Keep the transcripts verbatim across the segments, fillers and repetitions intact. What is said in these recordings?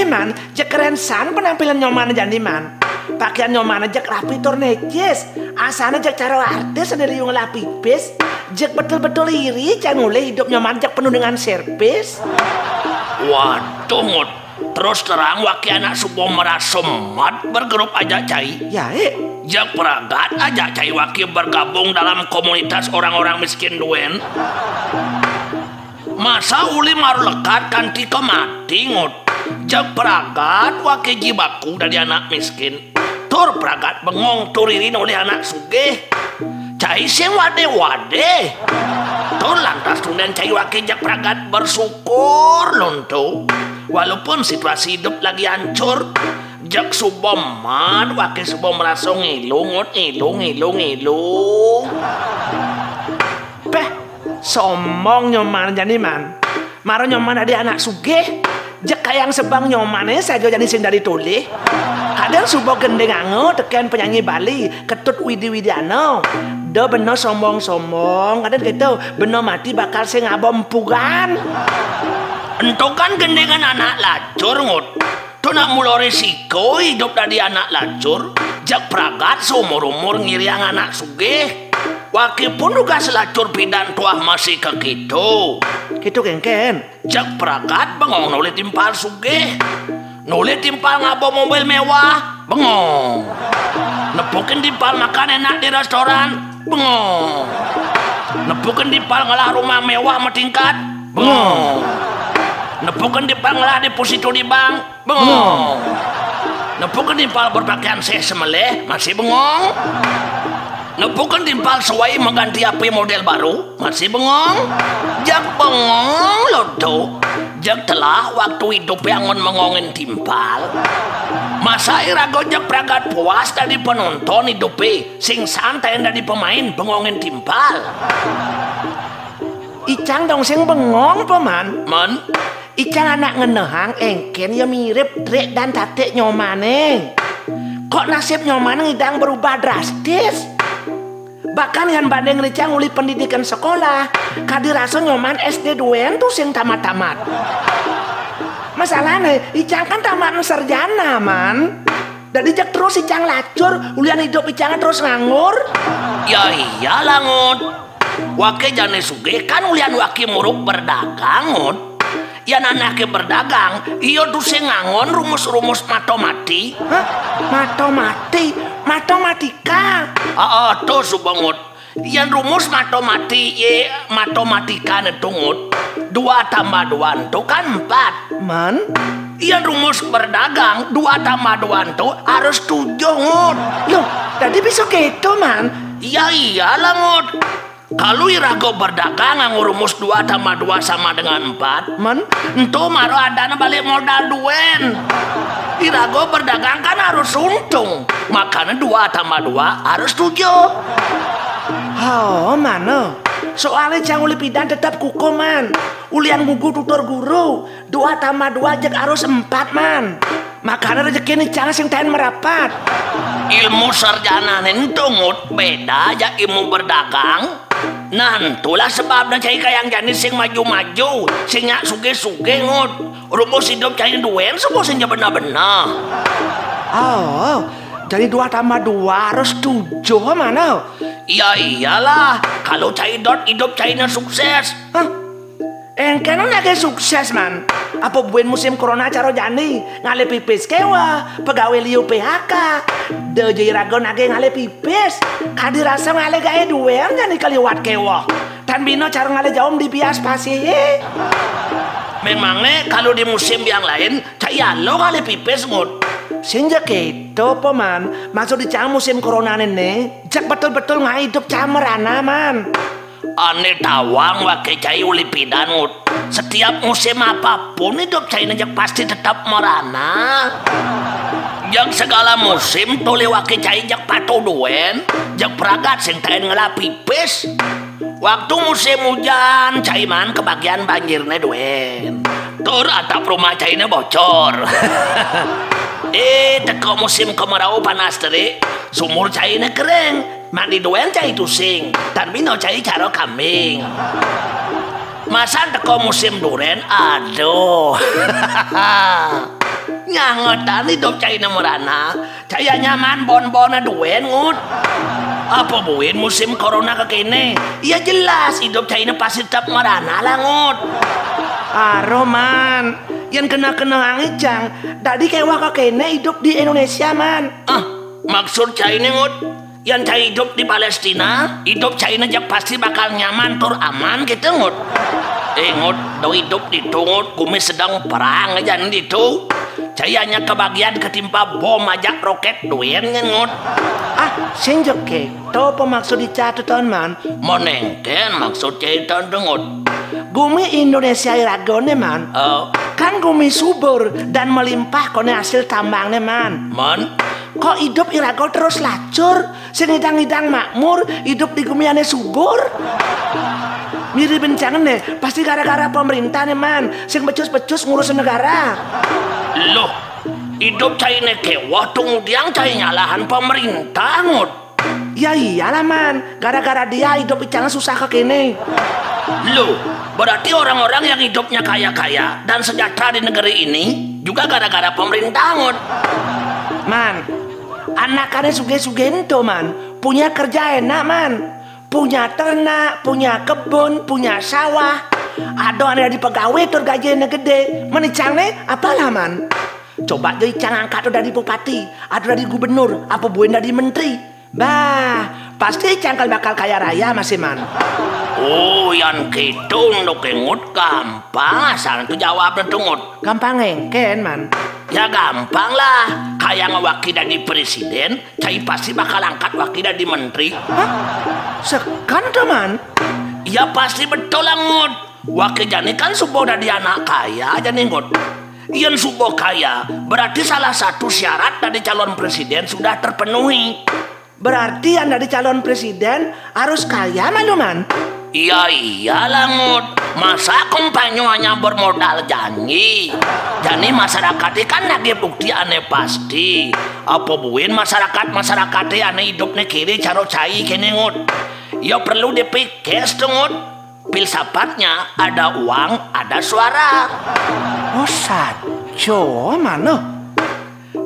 Man, jeg keren san penampilan nyoman jani, man. Pakaian nyoman jeg rapi tur necis. Asana jeg cara artis sendiri yung lapipis. Jeg betul-betul iri, can mulai hidup nyoman jeg penuh dengan servis. Waduh, Ngut. Terus terang, waki anak subuh merasa mat bergerup ajak cai. Ya, eh. Jeg pragat ajak cai waki bergabung dalam komunitas orang-orang miskin duen. Masa uli maru lekat kanti ke mati, Ngut. Jeg pragat waki jibaku dadi anak miskin. Tur pragat bengong tur irin oleh anak sugih. Cai sing wade-wade. Tur lantas tunden cai waki jeg pragat bersyukur luntu. Walaupun situasi hidup lagi hancur, jeg subuh mat waki subuh merasa ngilu, Ngut, ngilu, ngilu, ngilu. Peh, sombong nyoman jani, man. Mara nyoman adi anak sugih, jeg kayang sebang nyomane saja jani sing dadi tolih. Kadang suba gending anga teken penyanyi Bali, Ketut Widi Widiana. Da bena sombong-sombong, kadang kita bena mati bakal sing abom pugan. Ento kan gendingan anak lacur, Ngut. Tu nak mula risiko hidup dadi anak lacur, jeg pragat seumur-umur ngiriang anak sugih. Waki pun dugas lacur pidan tuah masih ke kitu. Kitu kengken. Jeg pragat bengong nolih timpal sugih. Nolih timpal ngaba mobil mewah, bengong. Nepukin timpal makan enak di restoran, bengong. Nepukin timpal ngelah rumah mewah metingkat, bengong. Nepukin timpal ngelah deposito di bank, bengong. Nepukin timpal berpakaian seh semeleh, masih bengong. Nepukin timpal suai mengganti H P model baru, masih bengong. Jak bengong lo tu. Jak telah waktu hidup angon mengongin timpal. Masa iraga jak pragat puas dadi penonton hidupe, sing santai dadi pemain bengongin timpal. Icang dong sing bengong, Paman. Man? Icang anak ngenehang engken ya mirip trik dan tatik nyomane. Kok nasib nyomane ngidang berubah drastis? Bahkan yan banding ricang uli pendidikan sekolah, kadi rasa nyoman S D duen tu sing tamat-tamat. Masalahne, icang kan tamat sarjana, Man. Dadi jak terus icang lacur, ulian hidup icang terus nganggur. Ya iyalah, Ngut. Wake jane sugih kan ulian wake muruk berdagang, Ngut. Yan anake berdagang, iya tu sing ngangon rumus-rumus matomati. Hah? Matomati? Matomatika? Aa, to suba, Ngut. Yan rumus matomati, ye, matomatika ne tu, Ngut. Dua tambah dua entu kan empat. Man? Yan rumus berdagang, dua tambah dua entu harus tujuh, Ngut. Loh, tadi bisa gitu, Man? Ya iyalah, Ngut. Kalu iraga berdagang nganggo rumus dua tambah dua sama dengan empat, Man? Ento mara adana balik modal duen. Iraga berdagang kan harus untung. Makanya dua tambah dua harus tujuh. Oh, mana? Soalnya cang uli pidan tetap kukuh, Man. Ulian gugu tutur guru. Dua tambah dua jeg harus empat, Man. Makanya rezeki ni cang sing taen merapat. Ilmu sarjana ne entu, Ngut, beda jak ilmu berdagang. Nah, entulah sebabnya cai kayang jani sing maju-maju, sing nyak sugih-sugih, Ngut. Rumus hidup cai duen semua sing ja benar-benar. Oh, jadi dua tambah dua harus tujuh, mana? Ya iyalah, kalau cai dot hidup cai ne sukses. Hah? Engkeno nage sukses, Man. Apa buin musim corona caro jani, ngalih pipis kewa, pegawai liu P H K. Da jai raga nage ngalih pipis. Kadi rasa ngalih gae duen jani kaliwat kewa. Tan bina cara ngalih jaum di bias pasih. Memang ne kalau di musim yang lain, cai alo ngalih pipis, Ngut. Sing ja keto, Paman. Maksud di cang musim corona ne, ne, jak betul-betul ngai hidup cang merana, Man. Ane tawang wake cai uli pidan, Ngut. Setiap musim apapun hidup cai ne jak pasti tetap merana. Jak segala musim tolih wake cai jak patuh duen, jak pragat sing taen ngelah pipis. Waktu musim ujan, cai man kebagian banjirne duen. Tur atap rumah caine bocor. Eh, teka musim kemarau panas terik, sumur caine kering. Mandi duen cai tusing, tan bina cai cara kambing. Masan teka musim duren, aduh. Nyangetan idup caina merana. Cai nyaman bon-bona duen, Ngut. Apa buin musim corona kekéné? Ya jelas idup caina pasti tetep merana lah, Ngut. Aro, Man. Yén kena-kena angicang, dadi kéweh kekéné idup di Indonesia, Man. Ah, maksud cainé, Ngut? Yén cai idup di Palestina, idup cainé jak pasti bakal nyaman tur aman gitu, Ngut. Eh, Ngut, do idup ditu, Ngut, gumi sedeng perang aja ditu. Cai hanya kebagian ketimpa bom aja roket duen, Ngut. Ah, sing jak kéto apa maksud ica to, Man? Mon éngkén maksud cai to, Ngut. Gumi Indonesia iragané, Man. Oh. Kan gumi subur dan melimpah koné hasil tambangné, Man. Man? Kok idup iraga terus lacur? Sing ngidang-ngidang makmur, idup di gumi ané subur. Mirip bencana né, pasti gara-gara pemerintah né, Man. Sing becus-becus ngurus negara. Loh, idup cainé kéweh, tunggu diang cai nyalahan pemerintah, Ngut. Ya iyalah, Man, gara-gara dia idup icang susah kekéné. Loh, berarti orang-orang yang hidupnya kaya-kaya dan sejahtera di negeri ini juga gara-gara pemerintah, Ngut. Man, anakané sugih-sugih ento, Man, punya kerja enak, Man. Punya ternak, punya kebun, punya sawah. Ada ané dadi pegawai tur gajiné gedé. Men icang né, apalah, Man? Coba ja icang angkat to dadi bupati, atau dadi gubernur, apa buin dadi menteri. Bah, pasti icang kan bakal kaya raya masih, Man. Oh, yén kéto, Ngut, gampang asal to jawabné to, Ngut. Gampang éngkén, Man. Ya gampang lah, kaya ngewaki dadi presiden, cai pasti bakal angkat waki dadi menteri. Hah? Seken to, Man? Ya pasti betul lah, Ngut. Waki jani kan suba dadi anak kaya jani, Ngut. Yén suba kaya, berarti salah satu syarat dadi calon presiden sudah terpenuhi. Berarti yang dadi calon presiden harus kaya, malu, Man? Ya iyalah, Ngut. Masa kampanye hanya bermodal janji? Jani masyarakaté kan nagih bukti ané pasti. Apa buin masyarakat-masyarakaté ané idupné kiri cara cai kéné, Ngut? Ya perlu dipikir to, Ngut. Filsafatnya ada uang, ada suara. Oh, saja, Man.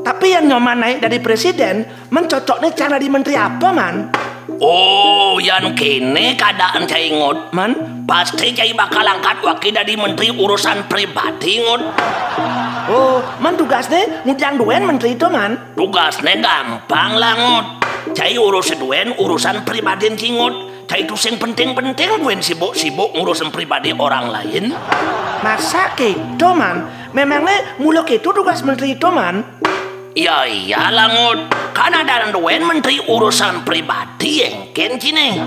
Tapi yén Nyoman naik dadi presiden, Men cocokné cang dadi menteri apa, Man? Oh, yén kéné keadaan cai, Ngut. Men? Pasti cai bakal angkat waki dadi menteri urusan pribadi, Ngut. Oh, men tugasné ngudiang duen menteri to, Man? Tugasné gampang lah, Ngut. Cai urus duen urusan pribadi cai, Ngut. Cai to sing penting-penting, buin sibuk-sibuk ngurusin pribadi orang lain. Masa kéto, Man? Memangné mula kéto tugas menteri to, Man? Ya iyalah, Ngut. Kan ada duen menteri urusan pribadi, éngkén ciné.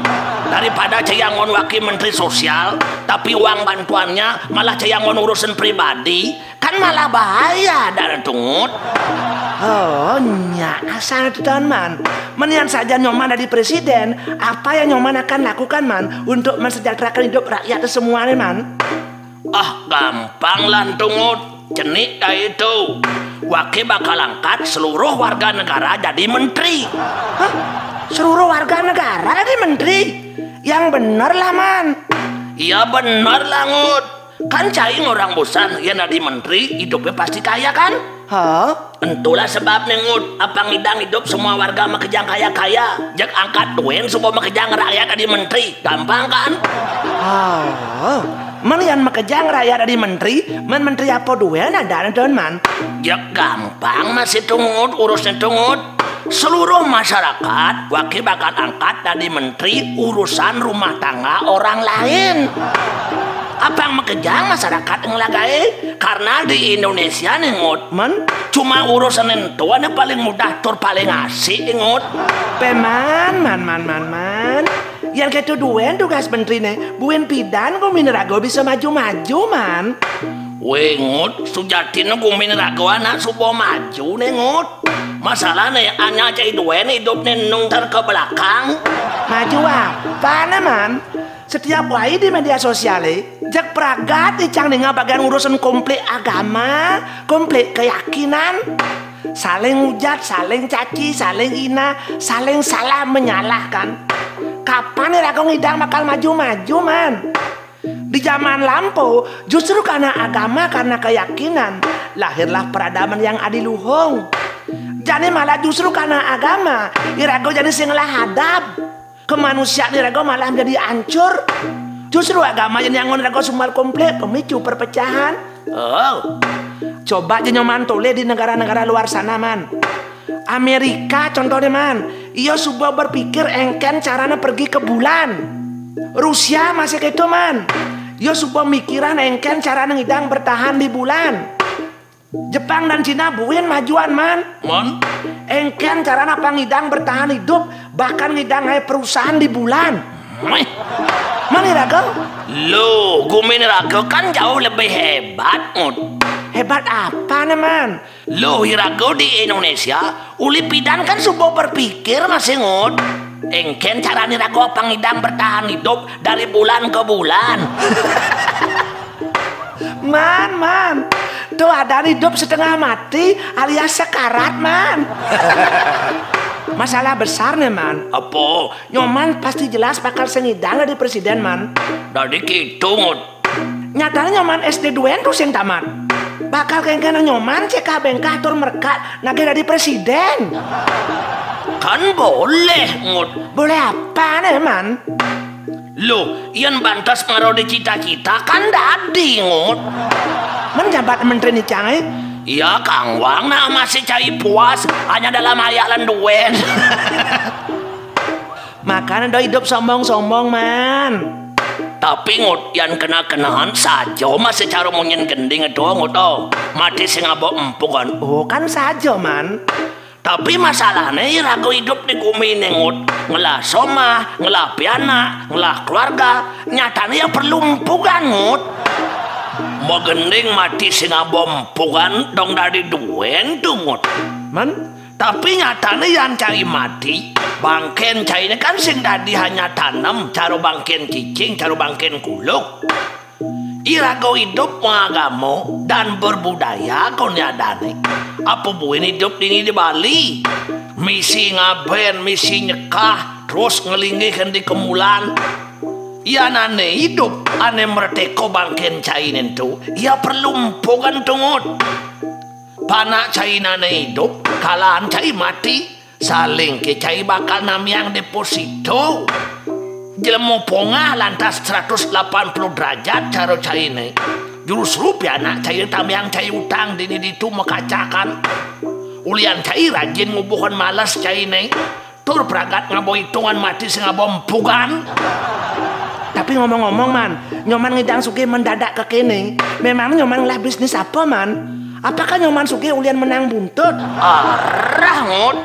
Daripada cai anggon waki menteri sosial, tapi uang bantuannya malah cai anggon urusan pribadi, kan malah bahaya, ada to, Ngut. Oh, nya asal to, Man. Menian saja Nyoman dadi presiden, apa yang Nyoman akan lakukan, Man, untuk mensejahterakan hidup rakyat semuanya, Man? Ah, gampang lah to, Ngut. Cenik dai to. Waki bakal angkat seluruh warga negara dadi menteri. Hah? Seluruh warga negara dadi menteri? Yang bener lah, Man. Iya, bener lah, Ngut. Kan cai ngorang bosan, yén dadi menteri, idupné pasti kaya, kan? Hah? Entolah sebabné, Ngut, apang ngidang idup semua warga makejang kaya-kaya. Jeg angkat duen suba makejang rakyat dadi menteri. Gampang, kan? Ah, men yén makejang rakyat dadi menteri, men menteri apa duen ada, Man? Jeg gampang masih to, Ngut, urusné to, Ngut. Seluruh masyarakat, waki bakal angkat dadi menteri urusan rumah tangga orang lain. Apang makejang masyarakat ngelah gaé, karena di Indonesia né, Ngut, Men? Cuma urusan ento ané paling mudah tur paling asik, Ngut. Pe, Man, Man, Man, Man, Man. Yén kéto duen tugas menteriné, buin pidan guminé raga bisa maju-maju, Man. Wéh, Ngut, sujatiné guminé raga anak suba maju né, Ngut. Masalahné, anya cai duen idupné nungter ke belakang. Maju apané, Man? Setiap wai di media sosialé, jeg pragat icang ninga bagian urusan konflik agama, konflik keyakinan. Saling hujat, saling caci, saling hina, saling salah menyalahkan. Kapan iraga ngidang bakal maju-maju, Man? Di zaman lampau, justru karena agama, karena keyakinan, Lahirlah peradaban yang adiluhung. Jani malah justru karena agama, iraga jani sing ngelah adab. Kemanusiaan iraga malah menjadi hancur. Justru agama jani anggon iraga sumber konflik, pemicu perpecahan. Oh. Coba ja nyoman tolih di negara-negara luar sana, man. Amerika contohnya, man. Ia suba berpikir engken carane pergi ke bulan. Rusia masih keto, man. Ia suba mikiran engken carane ngidang bertahan di bulan. Jepang dan Cina buin majuan, man. Man? Engken carane apa ngidang bertahan hidup, bahkan ngidang ae perusahaan di bulan. Meh. Man iraga? Lo, gumin iraga kan jauh lebih hebat, Ngut. Hebat apa ne, man? Lo, iraga di Indonesia, uli pidan kan suba berpikir masih, Ngut. Engken carane iraga apa ngidang bertahan hidup dari bulan ke bulan. Man, man. Tuh ada hidup setengah mati alias sekarat, man. Masalah besar nih, man. Apa? Nyoman pasti jelas bakal sing ngidang dadi presiden, man. Dadi keto, Ngut. Nyatane nyoman S D duen tuh sing tamat. Bakal kengkene nyoman cek bengkah tur merkat nagih dadi presiden. Kan boleh, Ngut. Boleh apa nih, man? Loh, yen bantes maro di cita-cita kan dadi, Ngut. Men jabat menteri ni cang, eh? Iya, Kang Wang, nah masih cai puas, hanya dalam ayak lenduen. Makanya do hidup sombong-sombong, man. Tapi, Ngut, yan kena-kenaan saja masih cara munyin gending itu, Ngut, oh. Mati sing abok empuk, kan. Oh, kan saja, man. Tapi masalahne iraga hidup di gumi ini, Ngut. Ngelah somah, ngelah pianak, ngelah keluarga. Nyatane ya perlu empugan, Ngut. Magending mati sing abok empugan dong dadi duen tuh, Ngut. Man? Tapi nyatane yan cai mati, bangken caine kan sing dadi hanya tanem, cara bangken cicing, cara bangken kuluk. Iraga hidup mengagama dan berbudaya kon adane. Apa buin hidup dini di Bali? Misi ngaben, misi nyekah, terus ngelinggih di kemulan. Yanane hidup ane merteko bangken caine tu, ya perlu empugan tuh, Ngut. Panak cainane hidup, kalaan cai mati, saling ke cai bakal namiang deposito. Jelema pongah lantas seratus delapan puluh derajat cara caine. Justru pianak cai tamiang cai utang dini ditu makacakan. Ulian cai rajin ngubuhkan males caine. Tur pragat ngabo hitungan mati sing ngabo empugan. Tapi ngomong-ngomong, man, nyoman ngidang sugih mendadak kekene. Memang nyoman ngelah bisnis apa, man? Apakah nyoman sugih ulian menang buntut? Arah, Ngut.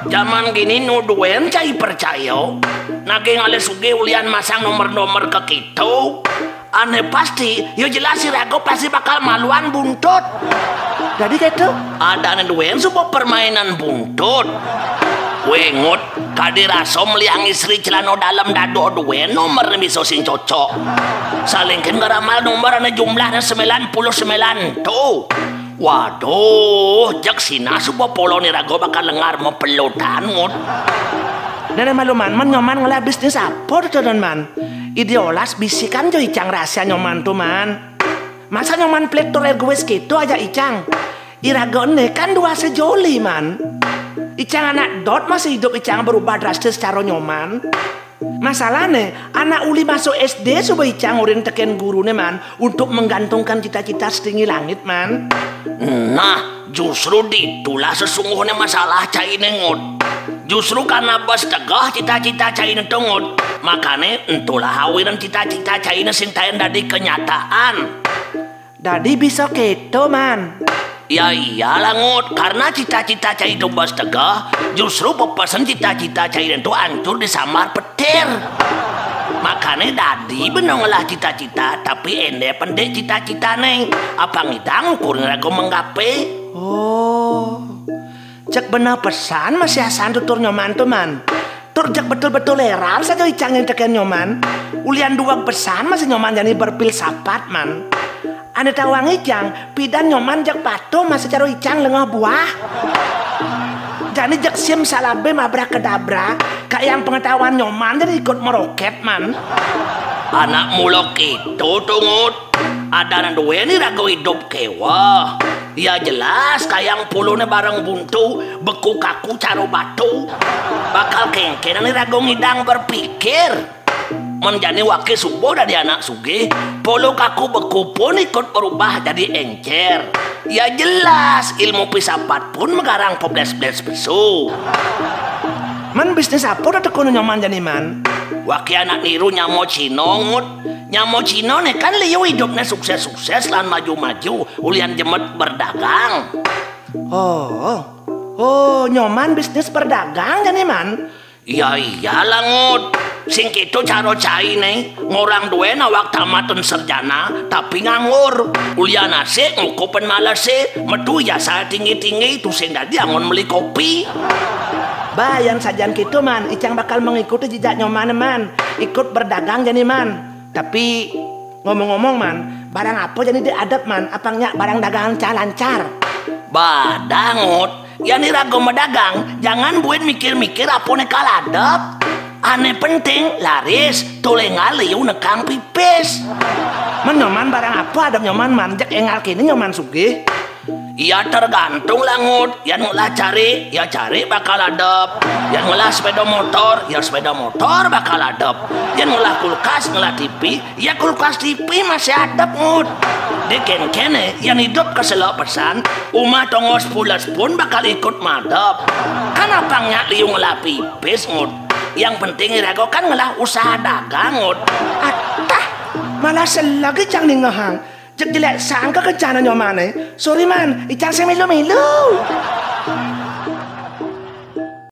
Zaman gini nu duen cai percaya. Nagih ngalih sugih ulian masang nomor-nomor ke kita. Ane pasti, ya jelas si Rago pasti bakal maluan buntut. Jadi gitu? Ada ane duen suba permainan buntut. Wengut, kadi rasa meliang istri celana dalam dado duen nomor bisa sing cocok. Salingkin ngeramal nomor ane jumlahnya sembilan puluh sembilan. Tuh. Waduh, jak sina suba polo ni Rago bakal lengar mepelutan, Ngut. Dene malu, man, man nyoman ngelah bisnis apa tu, Don, man? Ide olas bisikan jo icang rahasia nyoman tu, man. Masa nyoman pelit tur egois gitu aja icang? Iraga ene kan dua sejoli, man. Icang anak dot masih hidup icang berubah drastis cara nyoman. Masalahne, anak uli masuk S D suba icang urin teken gurune, man, untuk menggantungkan cita-cita setinggi langit, man. Nah, justru ditulah sesungguhnya masalah caine, Ngut. Justru karena bes tegah cita-cita caine tu, Ngut. Makane entulah awiran cita-cita caine sing taen dadi kenyataan. Dadi bisa keto, man. Ya iyalah, Ngut, karena cita-cita cai tu bes tegah, justru pepesen cita-cita caine tu ancur disambar petir. Makane dadi beno ngelah cita-cita, tapi ende pendek cita-citane. Apa ngidang ukur Rago menggape? Oh. Cek bener pesan masih asan tutur nyoman tu, man. Tur cek betul-betul heran saja icang yang teken nyoman. Ulian duweg pesan masih nyoman jani berfilsafat, man. Ane tawang icang, pidan nyoman cek patuh masih caro icang lengah buah. Jani cek sim salabim abrakadabra, kak yang pengetahuan nyoman jadi ikut meroket, man. Anak mula keto tu, Ngut. Ada nang duweni Rago hidup keweh. Ya jelas, kayang poloné bareng buntu, beku kaku caro batu. Bakal kéngkénan iraga ngidang berpikir. Mén jani waké subuh dadi anak sugih, polo kaku beku pun ikut berubah jadi éncér. Ya jelas, ilmu pisapat pun magarang peblés-blés pesu. Mén bisnis apa da tekun Nyoman jani, Man? Waké anak niru nyama Cina, Ngut. Nyama Cina né kan liu idupné sukses-sukses lan maju-maju, ulian jemet berdagang. Oh, oh, Nyoman bisnis berdagang jani, Man? Ya iyalah, Ngut. Sing kéto cara cainé, ngorang duén awak tamatun sarjana, tapi nganggur. Ulian asik ngukupin malesé, metu ijazah tinggi-tinggi, tusing dadi anggon meli kopi. Ba, yén sajan kéto, Man, icang bakal mengikuti jejak Nyoman, Man. Ikut berdagang jani, Man. Tapi, ngomong-ngomong, Man, barang apa jani di adep, Man? Apang nyak barang dagangan cang lancar? Ba da, Ngut. Yén iraga madagang, jangan buin mikir-mikir apa né kal adep. Ané penting laris, tulinga liu nekang pipis. Mén Nyoman, barang apa adep Nyoman, Man? Jeg énggal kéné Nyoman sugih. Ya tergantung lah, Ngut. Yén ngelah carik, ya carik bakal adep. Yén ngelah sepéda motor, ya sepéda motor bakal adep. Yén ngelah kulkas, ngelah T V, ya kulkas T V masih adep, Ngut. Dadi kéné, yén idup keselak pesan, umah tonggo sepules pun bakal ikut madep. Kan apang nyak liu ngelah pipis, Ngut. Yang penting iraga kan ngelah usaha dagang, Ngut. Atah, malah selek icang ningehang. Jeg jelék sangka kencanan Nyomané. Sorry, Man, icang sing milu-milu.